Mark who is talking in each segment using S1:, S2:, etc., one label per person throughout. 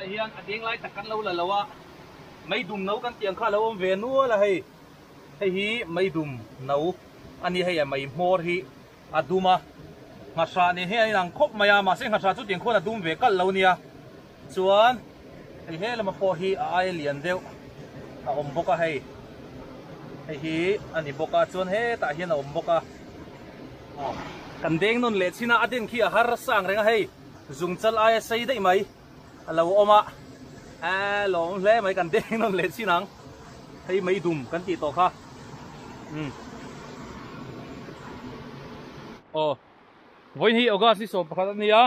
S1: Tunah hian a deng lai tak kan lo la lo a, meidum no kan tih ang kha a lo awm ve nual a hei. Hei hi meidum no a ni hei a mei hmawr hi a dum a, nghahrah nen hian a inang khawp mai a, mahse nghahrah chu tiang khuan a dum ve kalh lo nia. Chuan hei he lama pawh hi a aia lian deuh a awm bawk a hei. Hei hi a ni bawk a, chuan hetah hian a awm bawk a. Kan deng nawn leh chin a, a den khi a har sang reng a hei. Zungchal aia sei daih mai a lo awm a, a lawm hle mai kan deng nawn leh chin ang. Hei meidum kan tih tawh kha. Umm. Aw. Vawiin hi August ni 11 a nia,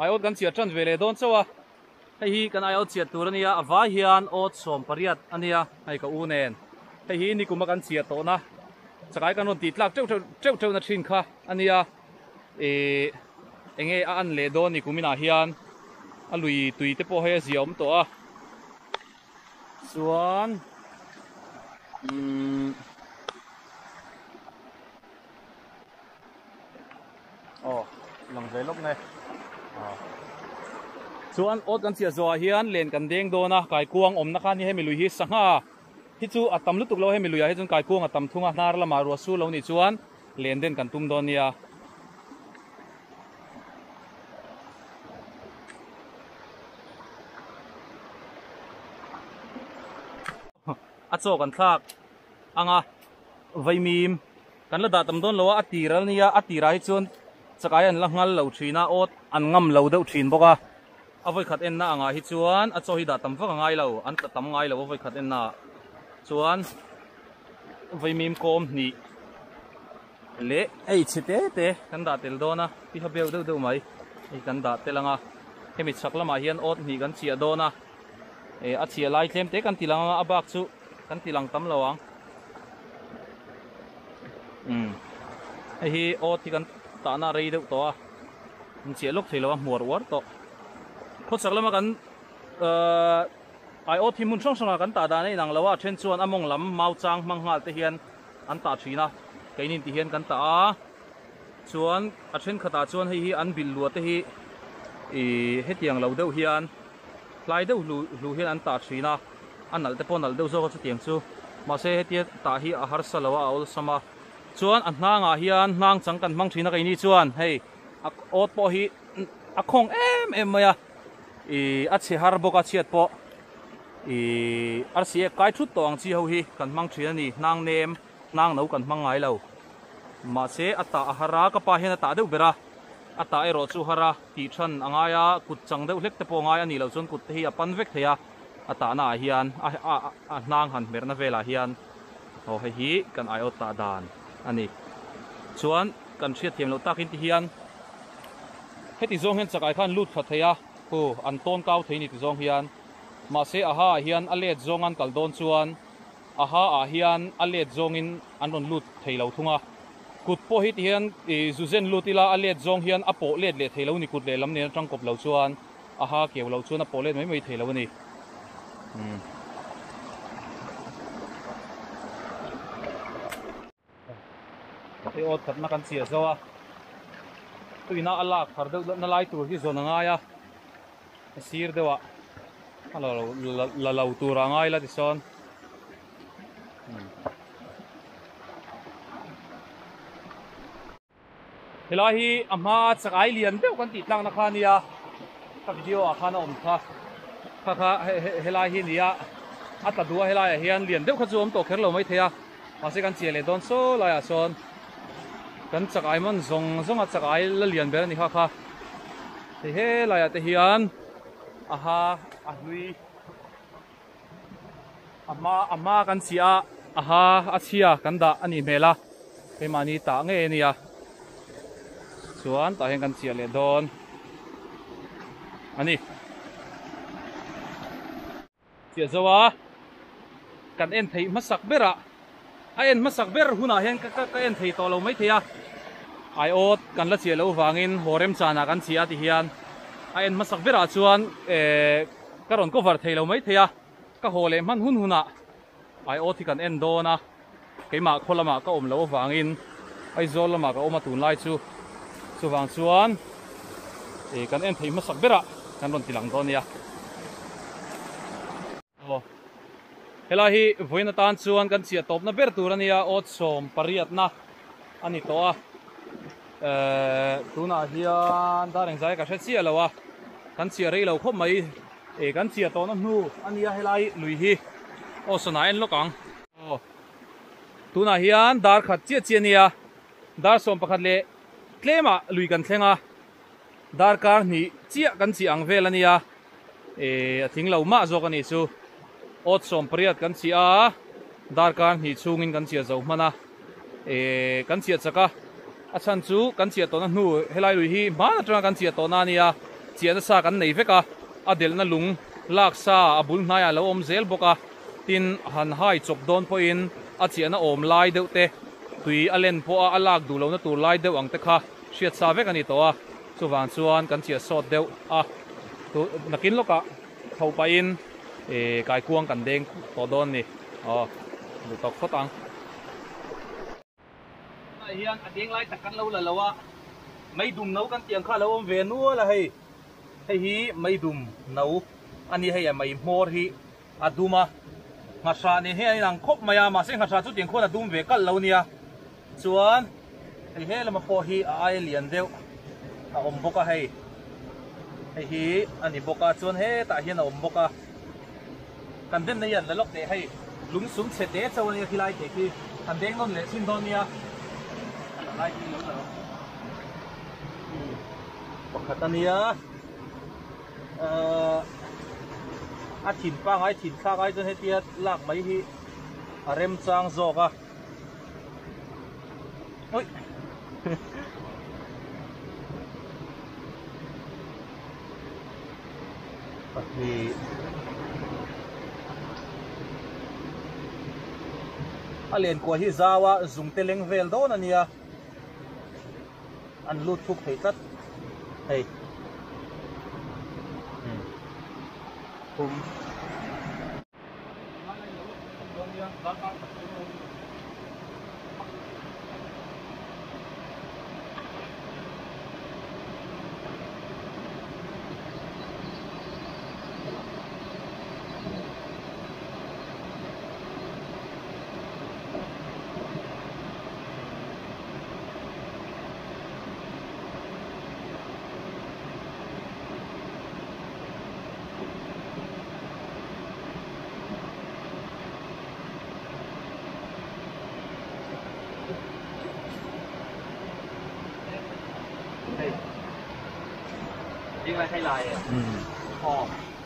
S1: aiawt kan chiah tan ve leh dawn chauh a. Hei hi kan aiawt chiah tur a nia, a vai hian awt 18 a nia, hei ka u nen. Hei hi nikuma kan chiah tawhna, chakai kan rawn tih tlak teuh teuh teuh teuhna thin kha a nia. Ihh enge a an leh dawn ni kuminah hian a lui tui te pawh hei a zia awm tawh a chuan umm aw lang ve lawk nge ah chuan awt kan chhiah zawhah hian len kan deng dawn a kaikuang awmna khan hi hemi lui hi sangha hi chu a tam lutuk lo a hemi luiah hi chuan kaikuang a tam thung a hnar lamah ruah su lo nih chuan. Len den kan tum dawn nia. A chaw kan thlak anga vaimim kan la dah tam dawn lo a, a tir a nia, a tirah hi chuan chakai an la nghal lo thin a, awt an ngam lo deuh thin bawk a. A vawikhat enna angah hi chuan a chaw hi dah tam vak a ngai lo, an tla tam ngai lo a vawikhat enna ah chuan. Vaimim kawm hnih leh hei chhe te te kan dah tel dawn a, pi ha beuh deuh deuh mai hei kan dah tel ang a, hemi chhak lamah hian awt hnih kan chiah dawn a, eh a chiah lai tlem te kan ti lang ang a, a bak chu kan ti lang tam lo ang. Umm hei hi awt hi kan tahna rei deuh tawh a, an chiah lawk thei lo a, hmuar uar tawh. Khawchhak lama kan ahh. Aiawt hi hmun hrang hrangah kan tah dan a inang lo a, a then chuan a mawng lam mau chang hmang nghal te hian an tah thin a, keinin ti hian kan tah a, chuan a thenkhatah chuan hei hi an bilh lua te hi ih hetiang lo deuh hian hlai deuh hlu hlu hian an tah thin a, a nalh te pawh nalh deuh zawk a chutiang chu, mahse hetia tah hi a harsa lo a, a awlsam a, chuan a hnangah hian hnang chang kan hmang thin a keini chuan hei a awt pawh hi a khawng em em mai a. Ih a chhe har bawk a chhiat pawh ih arsi ek kai thut tawh ang chi ho hi kan hmang thin a ni hnang nem hnang no kan hmang ngai lo mahse a tah a har a ka pa hian a tah deuh ber a a tah erawh chu har a tih than a ngai a kut chang deuh hlek te pawh a ngai a nih loh chuan kut te hi a pan vek thei a a tahna ah hian a a a hnang han hmerhna velah hian aw hei hi kan aiawt tah dan a ni chuan kan hriatthiam loh takin ti hian. Heti zawng hian chakai khan lut thla thei a, hu, an tawn kau thei ni ti zawng hian. Mahse a ha ah hian a let zawng an kal dawn chuan a ha ah hian a let zawngin an rawn lut thei lo thung a. Kut pawh hi ti hian i zu zen lut ila a let zawng hian a pawh let leh thei lo ni kut lehlam nen atang kawp lo chuan a ha keu lo chuan a pawh let mai mai thei lo a ni. Umm. Hei awt khatna kan chiah zo a, tuina a lak har deuh na lai tur hi zawn a ngai a, a sir deuh ah a la lo la lo tur a ngai la tisawn. Helai hi a hma chakai lian deuh kan tih tlakna kha a nia, ka video ah khan a awm kha, kha kha helai hi a ni a, a tla duh a helai ah hian lian deuh kha chu a awm tawh kher lo maithei a, mahse kan chiah leh dawn saw lai ah sawn kan chakai man zawng zawng a chakai la lian ber a ni kha kha, hei helai ah te hian a ha a hlui a hma a hma kan chhiah a a ha a chhia kan dah a nih hmel a keimahni tah ngei a nia chuan tah hian kan chhiah leh dawn a ni chhiah zo a kan en theih hmasak berah a en hmasak ber hunah hian ka ka en thei tawh lo maithei a aiawt kan la chiah loh vangin haw remchanah kan chhiah a ti hian a en hmasak berah chuan ehh ka rawn cover thei lo maithei a ka haw leh hman hun hunah aiawt hi kan en dawn a keimah khaw lamah ka awm loh avangin Aizawl lamah ka awm a tunlai chu chuvang chuan ehh kan en theih hmasak berah kan rawn ti lang dawn nia. Helai hi vawiin atan chuan kan chiah tawpna ber tur a nia, awt sawm pariatna a ni tawh a. Ehh tunah hian dar engzai ka hre chiah lo a, kan chiah rei lo khawp mai. Eh kan chiah tawhna hnu a nia helai lui hi aw sawnah en lawk ang. Aw tunah hian dar khat chiah chiah a nia, dar 11 leh tlemah lui kan thleng a. Darkar hnih chiah kan chih ang vel a nia, eh a tling lo mah zawk a nih chu. Awt 18 kan chih a, darkar hnih chhungin kan chiah zo hman a, eh kan chiah chak a, a chhan chu kan chiah tawhna hnu helai lui hi hman atanga kan chiah tawhna a nia, chiah nasa kan nei vek a, a delhna lung lak sa a bul hnaiah a lo awm zel bawk a, tin han hai chawp dawn pawhin a chiahna awm lai deuh te, tui a len pawha a lak duh lohna tur lai deuh ang te kha. Hriat sa vek a ni tawh a, chuvang chuan kan chiah sawt deuh a, tu nakin lawkah tho pahin ih kaikuang kan deng tawh dawn ni, aw duh tawk phawt ang. Tunah hian a deng lai tak kan lo la lo a, meidum no kan tih ang kha a lo awm ve nual a hei, hei hi meidum no a ni hei a mei hmawr hi a dum a, nghahrah nen hian a inang khawp mai a, mahse nghahrah chu tiang khuan a dum ve kalh lo nia. Chuan hei he lama pawh hi a aia lian deuh a awm bawk a hei hei hi a ni bawk a chuan hetah hian a awm bawk a kan den na hian la lawk teh hei lung sum chhe te chauh a nia khilai te khi kan deng nawn leh thin dawn nia a lai khi lo la rawh pakhat a nia ahh a thin pangai thin thlak ai chuan hetia lak mai hi a remchang zawk a. Ui. Pahnih. A lenkua hi zau a zungte leng vel dawn a nia. An lut thuk thei tlat. Hei. Thum.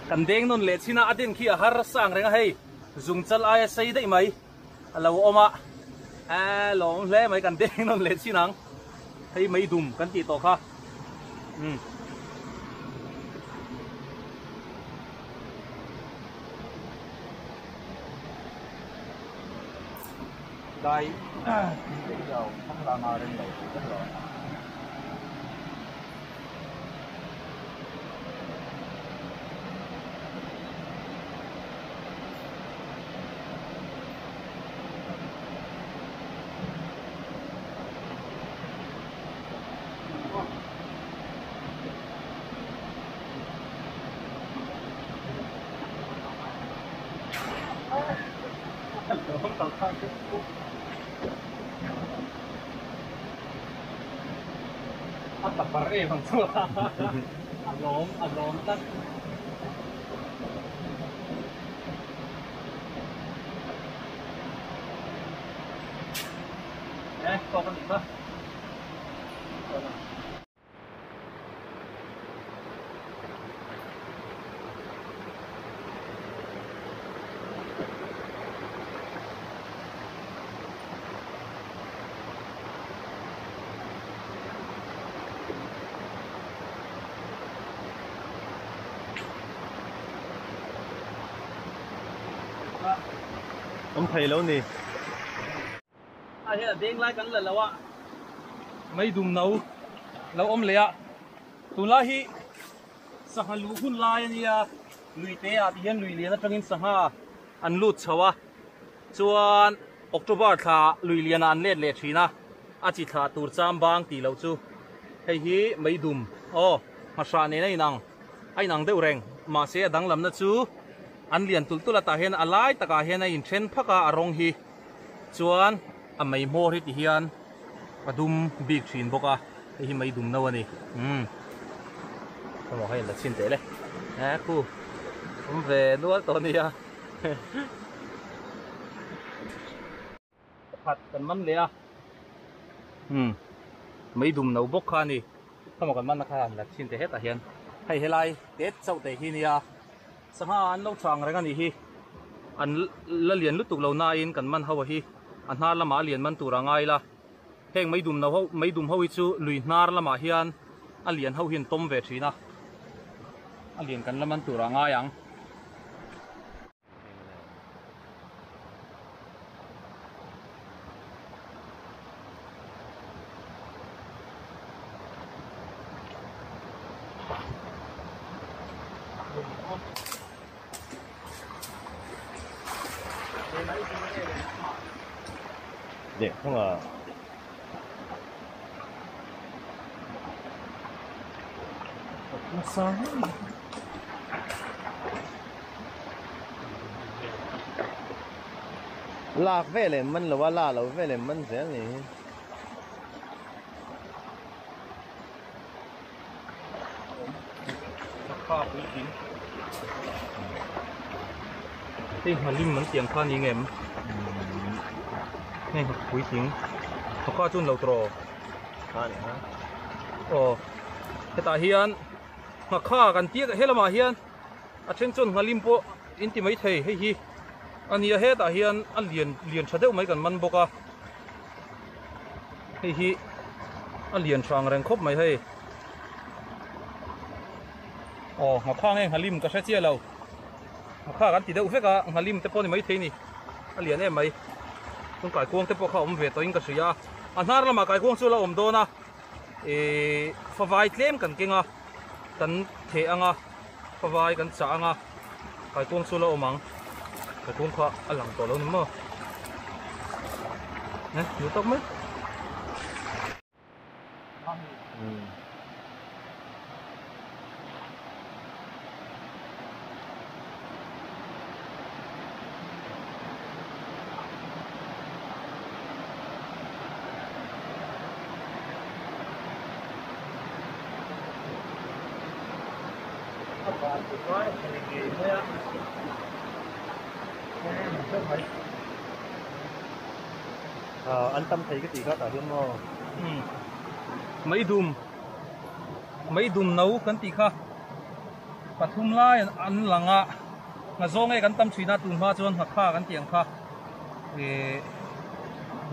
S1: Kan deng nawn leh chin a, a den khi a har sang reng a hei, zungchal aia sei daih mai a lo awm a, a lawm hle mai kan deng nawn leh chin ang, hei meidum kan tih tawh kha. Umm. Dai A tapar em ang chu a lawm a lawm tlat. Eh tawk a nih kha.
S2: Awm thei lo ni.
S1: A hian a deng lai kan la lo a, meidum no lo awm leh a, tunlai hi sangha luh hun lai a nia, lui te ah ti hian lui lian atangin sangha an lut chho a, chuan October thla lui lian ah an let leh thin a, a chi thlah tur cham bang tih loh chu hei hi meidum aw hmahrah nen a inang a inang deuh reng mahse a danglamna chu. An lian tulh tulh a tah hian a lai takah hian a inthen phak a a rawng hi chuan a mei hmawr hi ti hian a dum bik thin bawk a hei hi mei dum no a ni umm emaw hei la chhin teh le e khu awm ve nual tawh a nia Pakhat kan man leh a umm mei dum no bawk kha a ni khama kan manna kha han la chhin teh hetah hian hei helai tet chauh teh hi nia sangha an lo chang reng a nih hi an la lian lutuk lo nain kan man ho a hi a hnar lamah a lian man tur a ngai la heng mei dum no ho mei dum ho hi chu lui hnar lamah hian a lian ho hi an tawm ve thin a a lian kan la man tur a ngai ang.
S2: Deh thung a. Lak vel em man lo a, la lo vel em man zel ni hi.
S1: Hei nghalim an tiang kha ni ngem hei puitling thawkha chu an lo tawh
S2: Kha ni ha.
S1: Aw hetah hian nghakha kan tia helamah hian a then chuan nghalim pawh in ti mai thei hei hi a nia hetah hian a lian lian tha deuh mai kan man bawk a hei hi a lian hrang reng khawp mai hei aw nghakha nge nghalim ka hre chiah lo nghakha kan ti deuh vek a nghalim te pawh ni mai thei ni a lian em mai chuan kaikuang te pawh kha a awm ve tawhin ka hria a a hnar lamah kaikuang chu a la awm dawn a Ihh favai tlem kan keng a kan theh ang a favai kan chah ang a kaikuang chu la awm ang kaikuang kha a lang tawh lo ni maw eh duh tawk mai.
S2: An tam thei ka tih kha tah hian maw?
S1: Meidum meidum no kan tih kha pathum lai an lang a nghazawng e kan tam thin a tun hma chuan nghakha kan tih ang kha. Ihh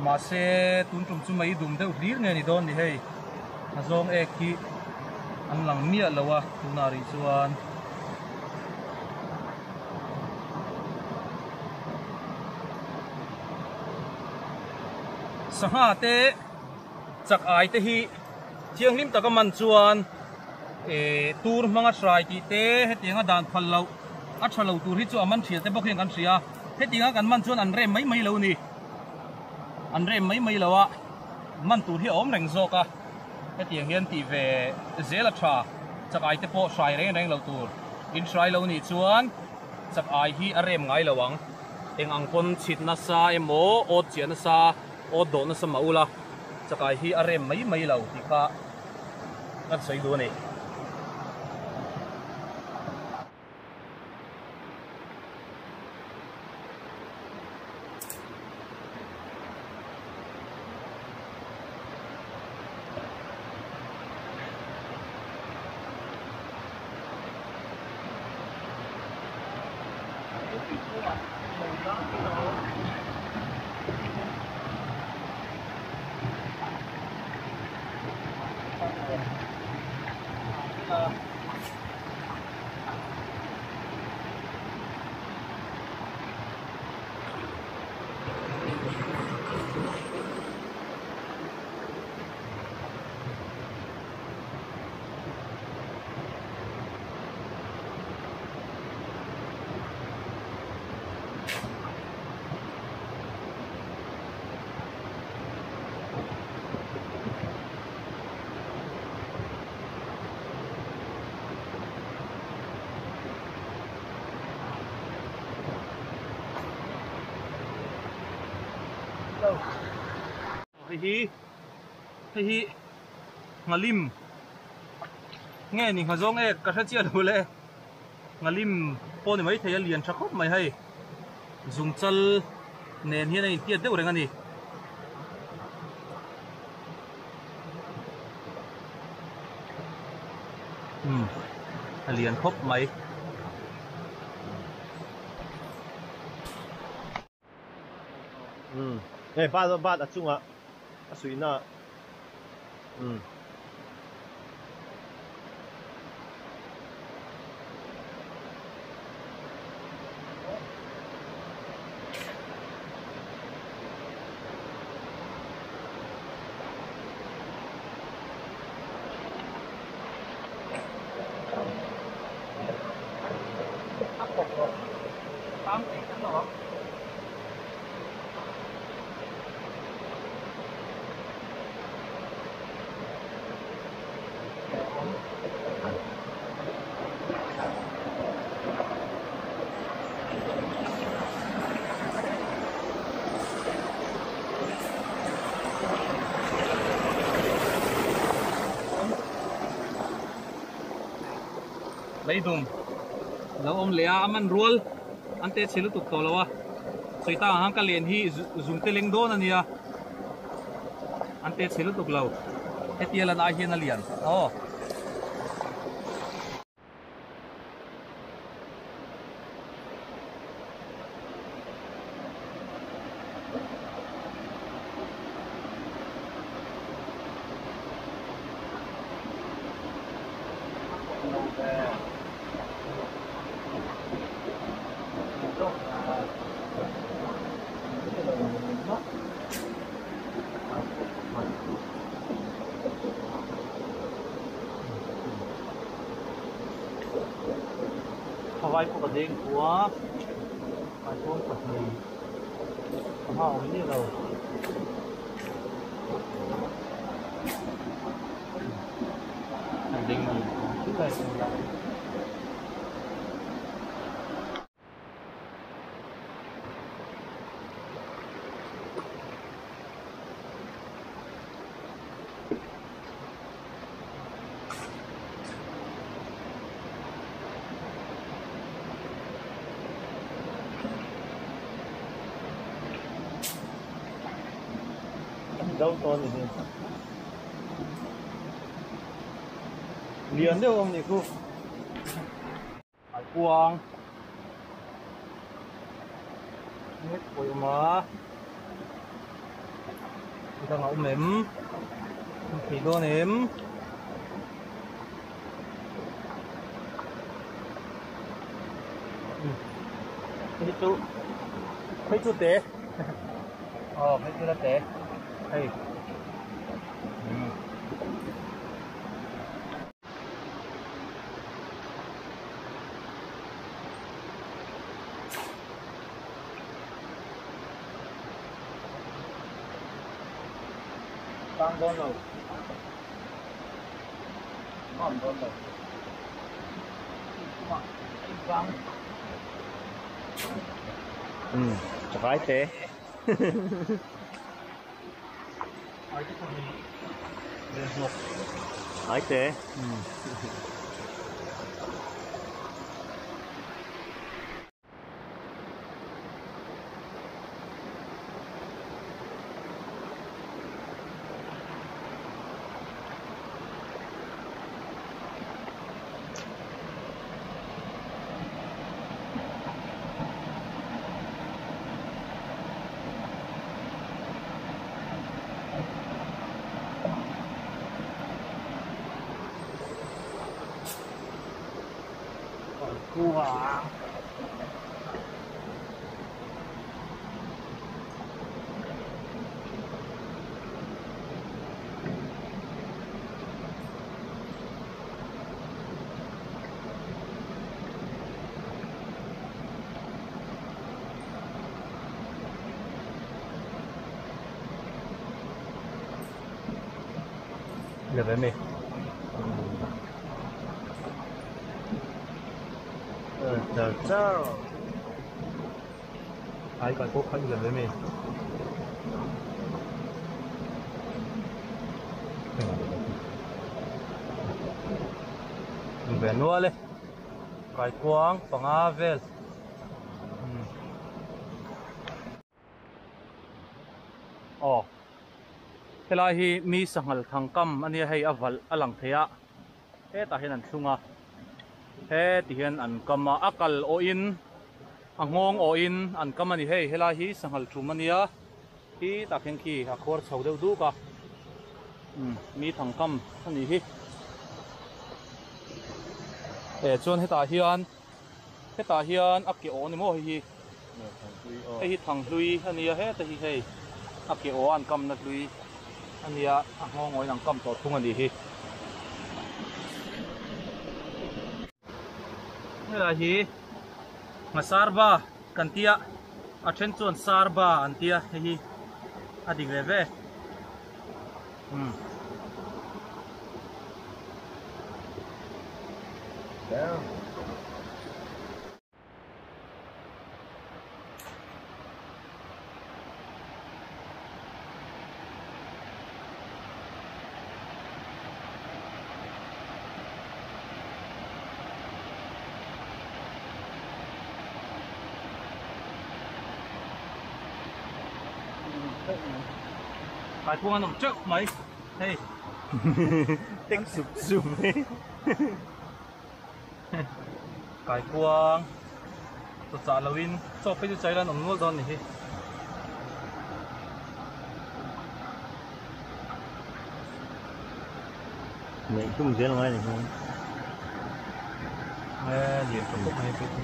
S1: mahse tun tum chu mai dum deuh hlir nge ni dawn ni hei a zawng ek hi an lang miah lo a tunah rih chuan sangha te chak ai te hi thianghlim taka man chuan ihh tur hmanga hrai tih te hetianga dan phal loh a tha lo tur hi chu a man thian te bawk hian kan hria a. Hetianga kan man chuan an rem mai mai lo ni. An rem mai mai lo a, man tur hi a awm reng zawk a. Hetiang hian tih ve zel a tha, chak ai te pawh hrai reng reng lo tur. In hrai lo nih chuan chak ai hi a rem ngai lo ang. Eng ang pawn chhit nasa emaw, awt chiah nasa, awt dawh nasa mah ula, chak ai hi a rem mai mai lo tih kha kan sawi duh a ni. Hei hi hei hi nghalim nge ni nghazawng ek ka hre chiah lo le nghalim pawh ni maithei a lian tha khawp mai hei zungchal nen hian a intiat deuh reng a ni. Umm a lian khawp mai.
S2: Umm hei bat bat a chungah a suihna umm.
S1: Leidum lo awm leh a a man rual an te chhe lutuk tawh lo a sawi tak ang khan ka len hi zungte leng dawn a nia an te chhe lutuk lo hetia lan ai hian a lian aw. Vai pawh ka deng khua iPhone pahnih a awm miah lo.
S2: Do tawn ni hi. Lian deuh awm ni khu.
S1: Ai kuang. Ngek pawih awm a. Dang a awm em? Awm thei dawn em? Hei chu hei chu te aw hei chu la te hei. Tang dawn lo. Mam dawn lo.
S2: Chakai te. Ai te.
S1: Cua. Được rồi mình.
S2: Chào chào.
S1: Ai coi quốc khánh gần với mình. ve nual e kaikuang panga vel umm aw helai hi mi sanghal thang kam ania hei a valh a lang thei a hetah hian an thlung a heti hian an kam a a kal awhin a nghawng awhin an kam a ni hei helai hi sanghal thum ania. Khi tak hian khi a khuar chho deuh duk a, umm mi thang kam a nih hi. Eh chuan hetah hian hetah hian a ke awh a ni maw hei hi hei hi thang hlui a nia heta hi hei a ke awh a an kamna hlui a nia a nghawng awhin an kam tawh thung a nih hi. Helai hi Nghasarva kan tia a then chuan sarba an tia hei hi a dik ve ve umm. Kaikuang an awm teuh mai hei
S2: tek sup sup mai
S1: kaikuang chaw chah loin chaw phei chu chaila an awm nual dawn a ni hi.
S2: Neih tum zel ngai ni hian.
S1: Eh, lian tha khawp mai phei chu.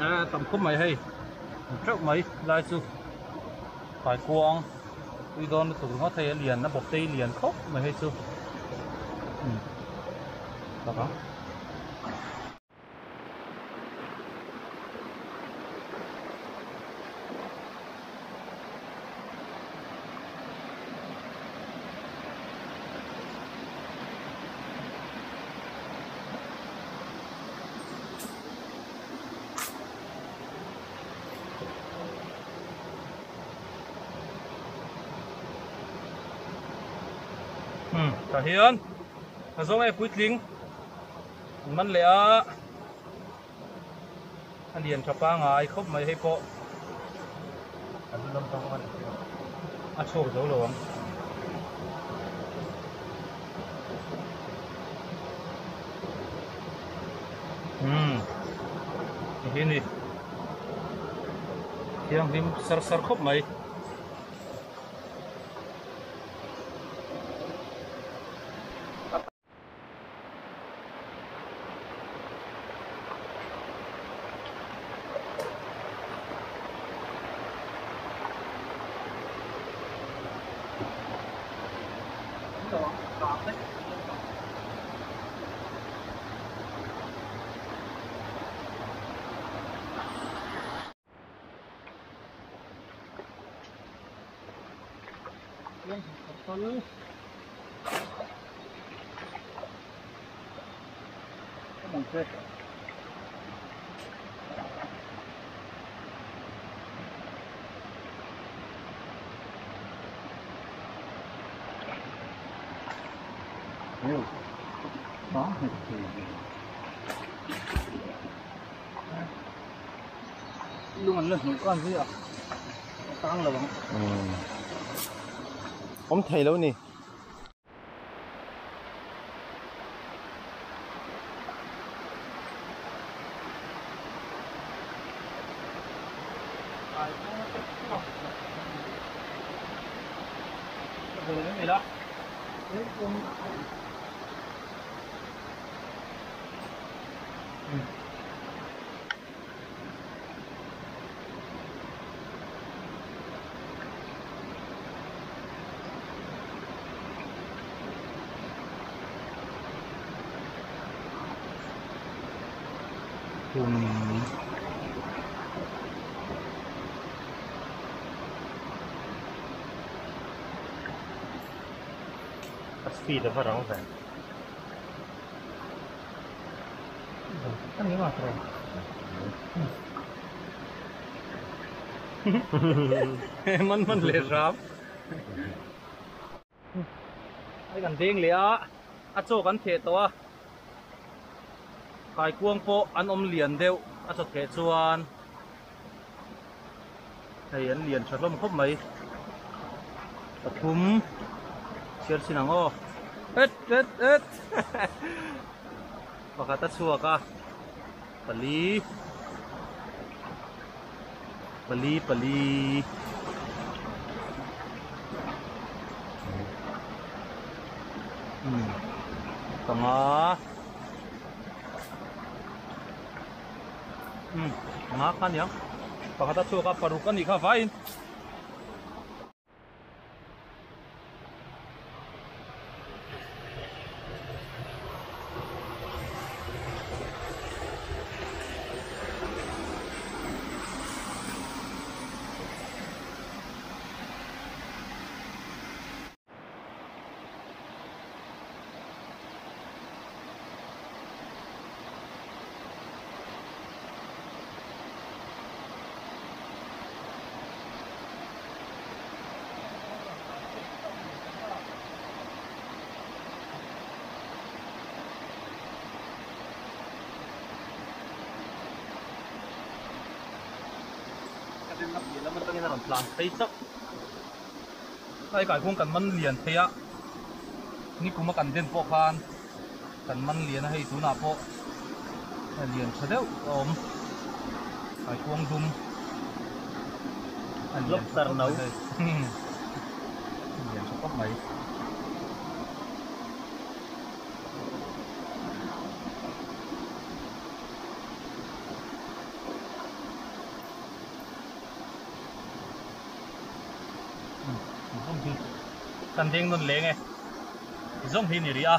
S1: A tam khawp mai hei teuh mai lai chu kaikuang tui dawn lutuk ringawt hei a lian a bawp te hi lian khawp mai hei chu umm tak ang. Umm tah hian a zawng e puitling an man leh a a lian tha pangai khawp mai hei pawh a chhuak zo lo ang. Umm hi ni thianghlim sar sar khawp mai. Lung an la hnuh khan zui a a tang lo ang.
S2: Awm thei lo ni. A speed a va rang ve.
S1: Man man leh hram. Hei kan deng leh a, a chaw kan theh tawh a, kaikuang pawh an awm lian deuh a chaw theh chuan hei an lian tha hlawm khawp mai. Pathum chhiar chin ang aw. Et et et pakhat a chhuak a, pali pali pali. Hmm panga hmm panga kha aniang pakhat a chhuak a paruk a nih kha vaiin. Lam atangin a rawn tlan phei chauh. Tlai kai khuan kan man lian thei a, nikuma kan den pawh khan kan man lian a hei tunah pawh lian tha deuh a awm kai kuang dum a lian tha khawp mai hei lian tha khawp mai. Zawng hi kan deng nawn leng e zawng hi ni rih a.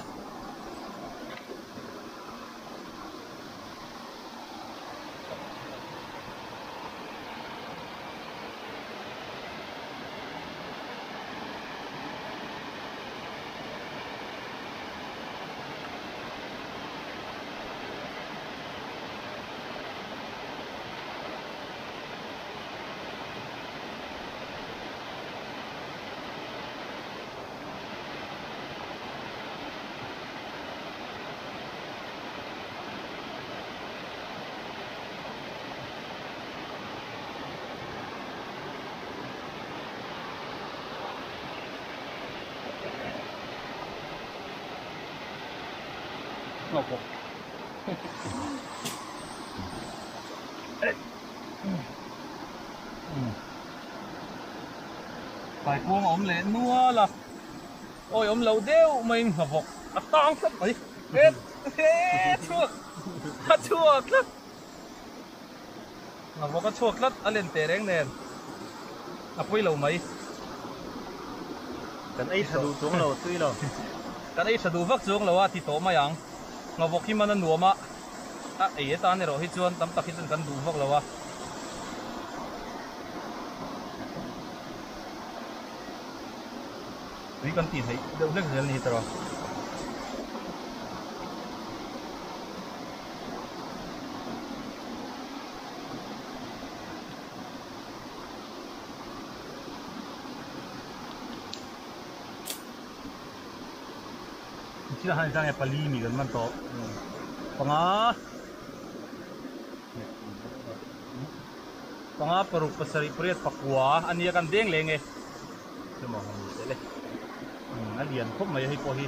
S1: Kaikuang a awm leh nual a, awi awm lo deuh maiin hnawvawk a tang tlat mai. Het het chhuak a chhuak tlat hnawvawk a chhuak tlat a len teh reng nen a pawi lo mai.
S2: Kan ei tha duh chuang lo tui lo.
S1: Kan ei tha duh vak chuang lo a ti tawh mai ang. Hnawvawk hi man a nuam a. A ei atan erawh hi chuan tam tak hi chuan kan duh vak lo a. Tui kan tih theih deuh hlek zel ni tawh. Thil han zang e pali mi kan man tawh panga panga paruk pasarih pariat pakua a nia kan deng leng e chuma han ni tel e a lian khawp mai a hei pawh hi.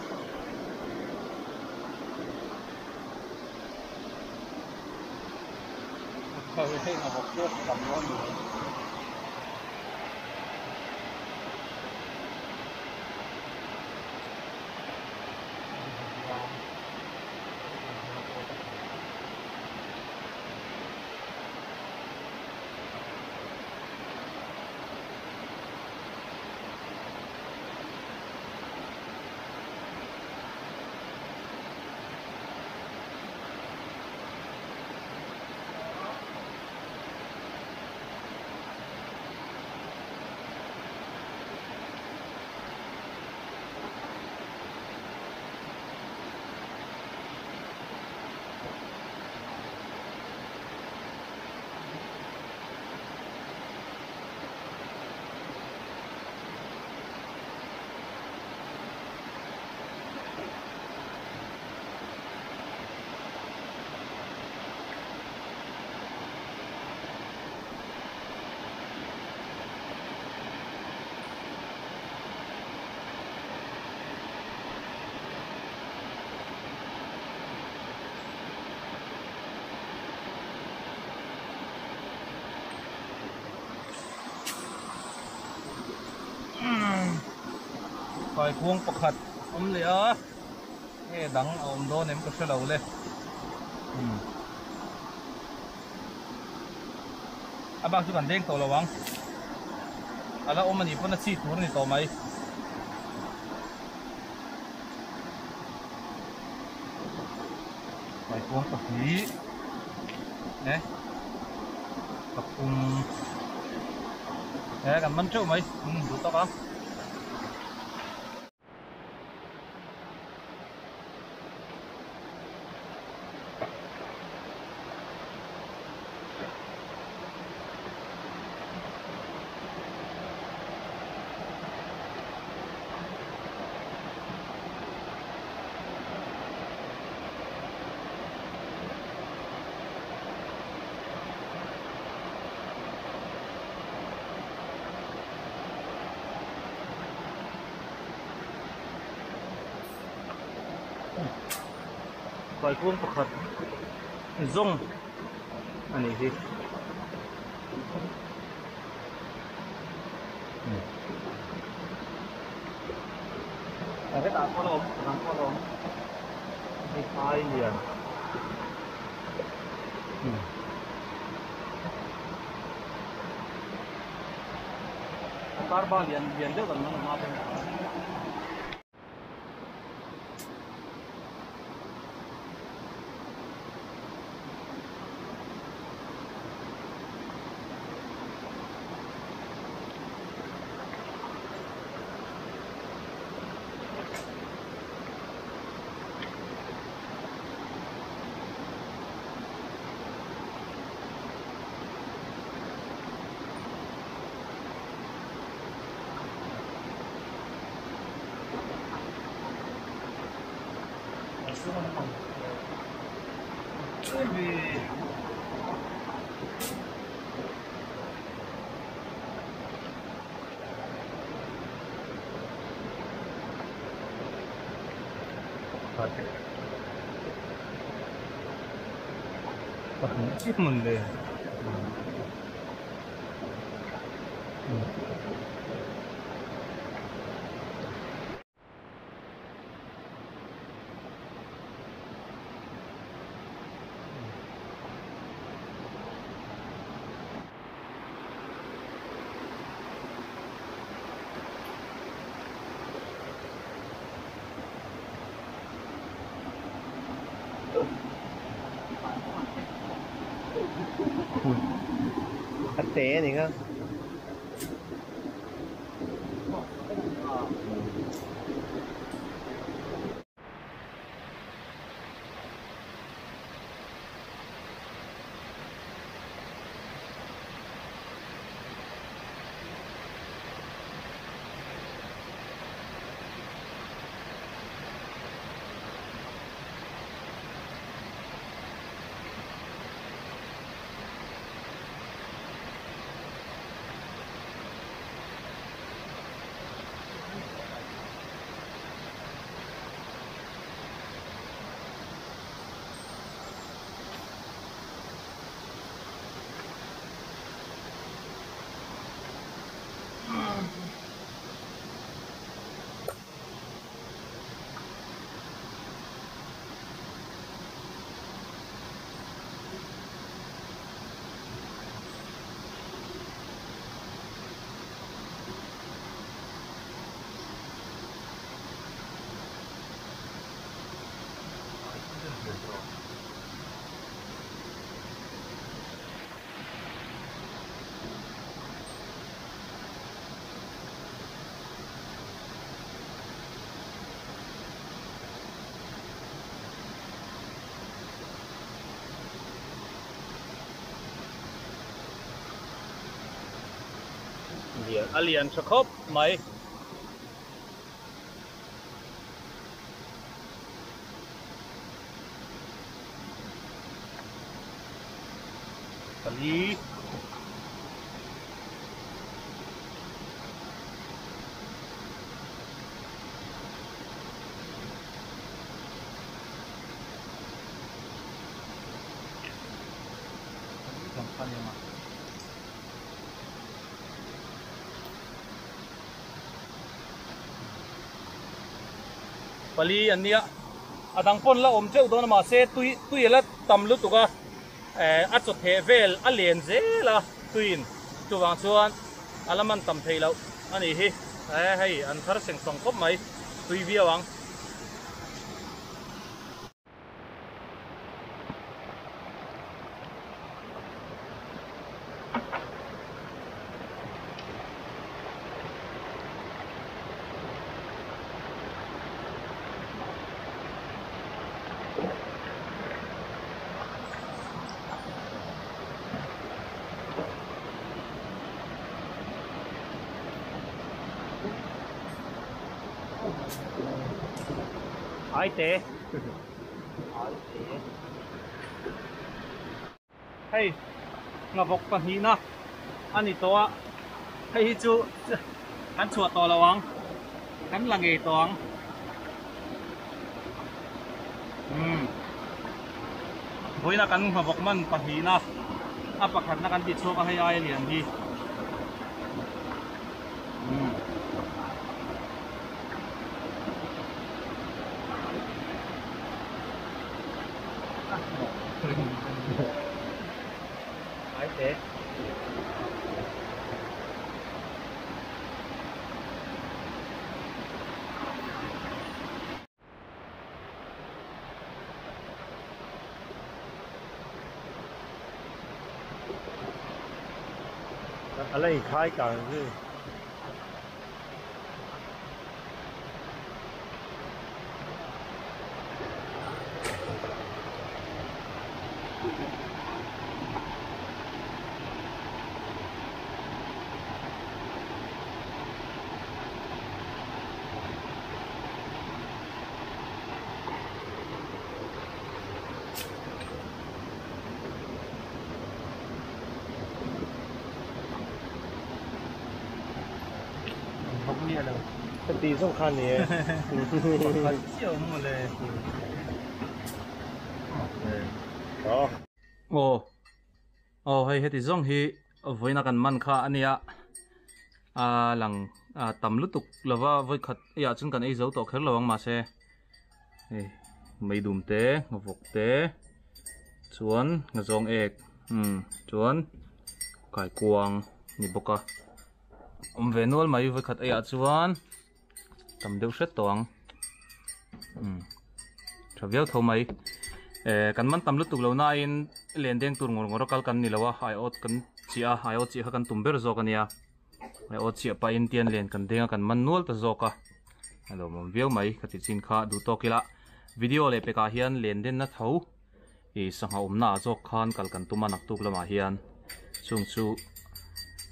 S1: Kaikuang pakhat awm leh a, nge dang a awm dawn em ka hre lo le. Umm. A bak chu kan deng tawh lo ang. A la awm a nih pawn a chi tur a ni tawh mai. Kaikuang pahnih e pathum e kan man teuh mai umm duh tak a. Kaikuang pakhat zawng a nih hi. Hetah pawh a awm, hetah pawh a awm. Hei phai lian. A kar ba lian lian deuh kan man a hma pawh a. Pahnih hmun le.
S2: A te a ni kha.
S1: A lian tha khawp mai. Pali. Pali an nia a dang pawn la awm teuh dawn a mahse tui tui a la tam lutuk a eh a chaw theh vel a len zel a tuiin chuvang chuan a la man tam theih loh a nih hi eh hei an thar seng sawng khawp mai tui viau ang. Aite. Hei ngavawk pahnihna a ni tawh a, hei hi chu kan chhuah tawh lo ang, kan la ngei tawh ang. Umm vawiina kan ngavawk man pahnihna a pakhatna kan ti chhuak a hei aia lian hi. Umm.
S2: A la inkhai kang zui. Ka ti zawng kha ni e.
S1: Pakhat chiah awm mawle.
S2: Aw.
S1: Aw. Aw hei heti zawng hi vawiina kan man kha a nia. A lang tam lutuk lova vawikhat eiah chuan kan ei zo tawh kher lo ang mahse hei meidum te nghavawk te chuan nghazawng ek umm chuan kaikuang ni bawk a awm ve nual mai vawikhat eiah chuan tam deuh hret tawh ang umm tha viau tho mai eh kan man tam lutuk lo nain len deng tur ngawr ngawr a kal kan ni lo a aiawt kan chiah a aiawt chiah kha kan tum ber zawk a nia aiawt chiah pahin tian len kan deng a kan man nual ta zawk a a lawmawm viau mai ka ti chin kha duh tawk ila video leh pekah hian len den na tho ih sangha awmna ah zawk khan kal kan tum a naktuk lamah hian chung chu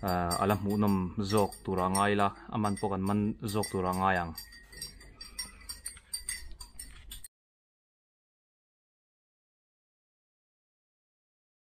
S1: ah ala hmuhnawm zawk tur a ngai ila a man pawh kan man zawk tur a ngai ang.